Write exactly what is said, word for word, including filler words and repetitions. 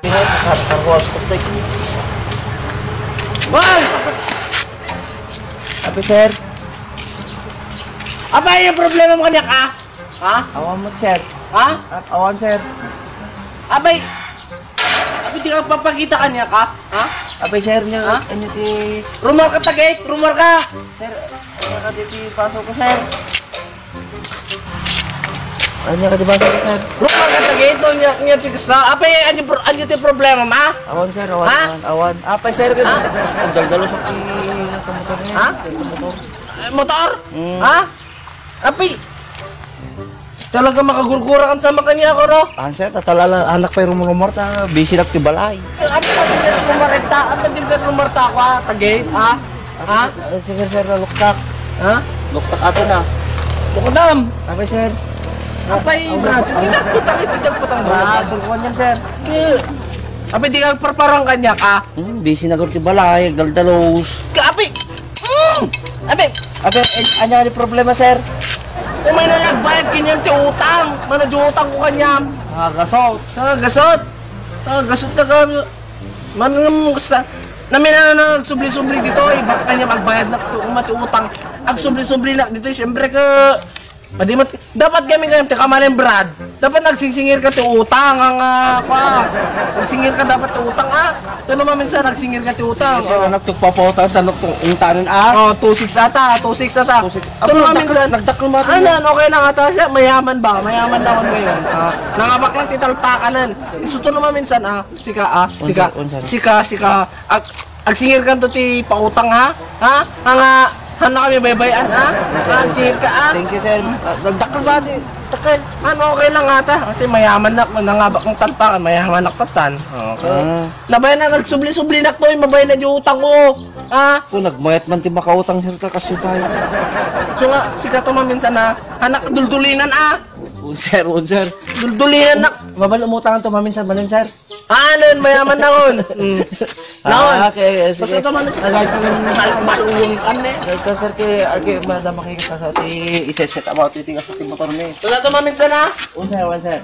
Car, car wash, putik. Hoy! Abi, sir. Abay, yung problema mo kanya ka? Ha? Awan mo, sir. Ha? A-, awan, sir. Abay, abay, di ka papakita kanya ka? Ha? Abay, sir, niya, Ha? ano ti Rumor ka ta gate, rumor ka. Sir, ano ka dito yung paso ko, sir? Ano ka, di ba, sir? Rumor ka ta gate, no, niya, niya, ti kasta. Apay, ano, pro-, ano ti problema, ma? Awan, sir, awan, Ha? awan, awan. Apay, sir, Ha? Ang daldalo sa ki-, motor niya. Ha? Motor. Eh, motor? Mm. Ha? Apay, talaga makagurgura kan sa makanya ko, no? Ah, sir, tatalala, anak pay rumurumor ta, busy lang ti balay. Apay, apay, di ka rumarita, apay, di ka rumarita ako, ha? Tagay, ha? Ha? Ah, sige, sir, luktak. Ha? Luktak ato na. Bukdam! Apay, sir. Apay, Brad, iti dagbutang, iti dagbutang, Brad. Surkuan yan, sir. Ke-, apay, di ka parparang kanya ka? Hmm, busy na guro ti balay, agdaldalos. Ka-, apay! Hmm! Apay! Apay, eh, anya ni problema, sir? Umay na nagbayad kanyam ti utang. Mana di utang ko kanyam. Nakagasot. Nakagasot. Nakagasot na kami. Manang gusta. Namin na nagsubli-subli dito, eh. Baka kanya magbayad na to, umati utang. Agsubli-subli na dito, siyempre ka. Padi mat-, dapat kami kaya, teka, Maling Brad. Dapat nagsingsingir ka ti utang, ang, ah, kwa. Nagsingir ka dapat ti utang, ah. Ito naman minsan, nagsingir ka ti utang. Sir, oh. Anak, tugpapautang, tanok tong intanin, ah. Oh, two six ata, two six ata. Two six. Ito Apo, naman nagdakkel, minsan. Nagdakkel mo ata Ano, yan. Ano, okay lang ata siya. Mayaman ba? Mayaman na ako ngayon. Ah, nangabak lang ti talpakanan. Isuto naman minsan, ah. Sika, ah. Sika. Unsa, unsa? Sika, sika. Ag-, agsingir ka to ti pautang, ha? Ha? Nga, hana kami baybay-an, ha? Nga, agsingir ka, ha? Thank you, sir. Ah, nagdakkel ba, ate? Dakkel. Ano, okay lang ata. Kasi mayaman na, nangabak ng talpakan, mayaman na katan. Okay. Ah. Nabay na, nagsubli-subli na to, eh, mabay na di utang ko. Ha? Kung nagmayat man ti makautang, sir, ka, kasi tayo. So nga, sika to maminsan, ha? Anak, duldulinan, ah. Un, sir, un, sir. Duldulinan na. Mabal umutangan to maminsan, manin, sir. Ah, nun, mayaman na, un. Mm. Naon? Ah, okay, sige. Basta to, man, Agay ko lang. Mal-, maluwang ka, ne. Ito, sir, kay, kay, madam, makikita sa ti, iseset about iti, sa ti motor ni. Basta to, maminsan, ha? Un, sir, un, sir.